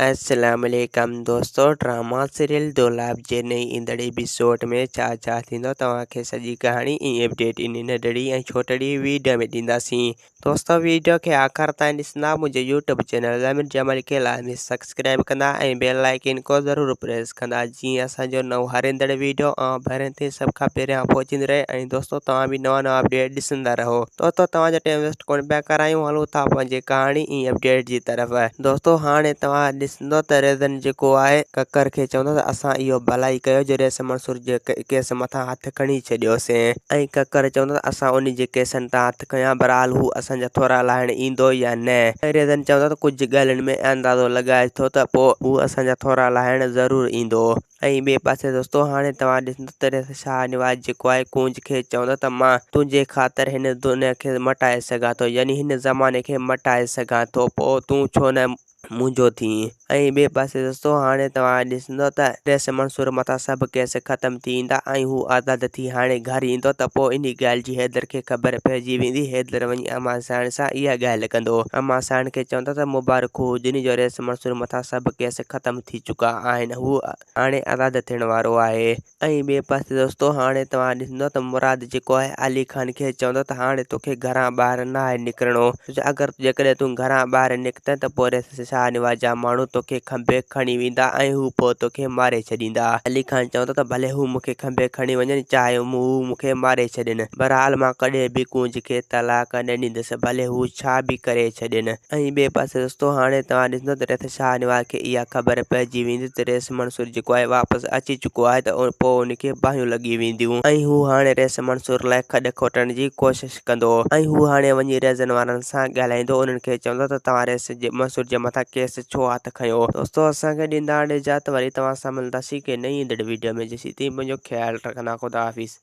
السلام عليڪم دوستو ڊراما سيريل دولاب جي نئين ايندڙ ايپيسوڊ ۾ ڇا ڇا ٿيندو توهان کي سڄي ڪهاڻي ۽ اپڊيٽ ان ننڍڙي ۽ ڇوٽڙي ويڊيو ۾ ڏينداسين دوستو ويڊيو کي آخر تائين ڏسندا منهنجي يوٽيوب چينل ضمير جمال کي لازمي سبسڪرائب ڪندا ۽ بيل آئيڪن کو ضرور پريس ڪندا جيئن اسان جو نئون هر ايندڙ ويڊيو اوهان ڀرين تائين سڀ کان پهريان پهچندي رهي ۽ دوستو توهان به نوان نوان اپڊيٽ ڏسندا رهو دوستو توهان جو ٽائيم ويسٽ ڪونه پيا ڪرايون هلون ٿا پنهنجي ڪهاڻي ۽ اپڊيٽ جي طرف. دوستو هاڻي توهان ڏسندو ته ريزن جيڪو آهي ڪڪر کي چوندو ته اسان اهو ڀلائي ڪيو جو ريس منصور جي ڪيس مٿان هٿ کڻي ڇڏيوسين ۽ ڪڪر چوندو ته اسان انهي جي ڪيسن تان هٿ کنيا بهرحال هو اسان جا ٿورا لاهڻ ايندو يا نه ۽ ريزن چوندو ته ڪجهه ڳالهين ۾ اندازو لڳائي ٿو ته پوء هو اسان جا ٿورا لاهڻ ضرور ايندو. ۽ ٻئي پاسي دوستو هاڻي توهان ڏسندو ته ريس شاهه نواز جيڪو آهي ڪونج کي چوندو ته مان تنهنجي خاطر هن دنيا کي مٽائي سگهان ٿو يعني هن زماني کي مٽائي سگهان ٿو پوء تون ڇو نه منهنجو ٿين ۽ ٻئي پاسي دوستو هاڻي توهان ڏسندو ته ريس منصور مٿان سڀ ڪيس ختم ٿي ويندا ۽ هو آزاد ٿي هاڻي گهر ايندو ته پوء انهي ڳالهه جي حيدر کي خبر پئجي ويندي حيدر وڃي امان سائڻ سان اها ڳالهه ڪندو امان سائڻ کي چوندو ته مبارڪون هجني جو ريس منصور مٿان سڀ ڪيس ختم ٿي چڪا آهن هو هاڻي آزاد ٿيڻ وارو آهي. ۽ ٻئي پاسي دوستو هاڻي توهان ڏسندو ته مراد جيڪو آهي علي خان کي چوندو ته هاڻي توکي گهران ٻاهر ناهي نڪرڻو ڇو جو اگر جيڪڏهن تون گهران ٻاهر نڪتين ته پوء شاهنواز جا ماڻهو توکي کنڀي کڻي ويندا ۽ هو پوء توکي ماري ڇڏيندا. علي خان چوندو ته ڀلي هو مونکي کنڀي کڻي وڃن چاهي هو مونکي ماري ڇڏين بهرحال مان ڪڏهن به ڪونج کي طلاق نه ڏيندس ڀلي هو ڇا به ڪري ڇڏين. ۽ ٻئي پاسي دوستو هاڻي توهان ڏسندو ته ريس شاهنواز کي اها خبر پئجي ويندي ته ريس منصور جيڪو آهي واپس اچي چڪو آهي ته پوء ان کي باهيون لڳي وينديون ۽ هو هاڻي ريس منصور لاء کڏ کوٽڻ جي ڪوشش ڪندو ۽ هو هاڻي وڃي ريزن وارن سان ڳالهائيندو انهن کي چوندو ته توهان ريس منصور جي مٿان ڪيس ڇو هٿ کنيو. دوستو اسان کي ڏيندا اجازت وري توهان سان ملنداسين ڪنهن نئين ايندڙ ويڊيو ۾ جيسين تائين پنهنجو خيال رکندا خدا حافظ.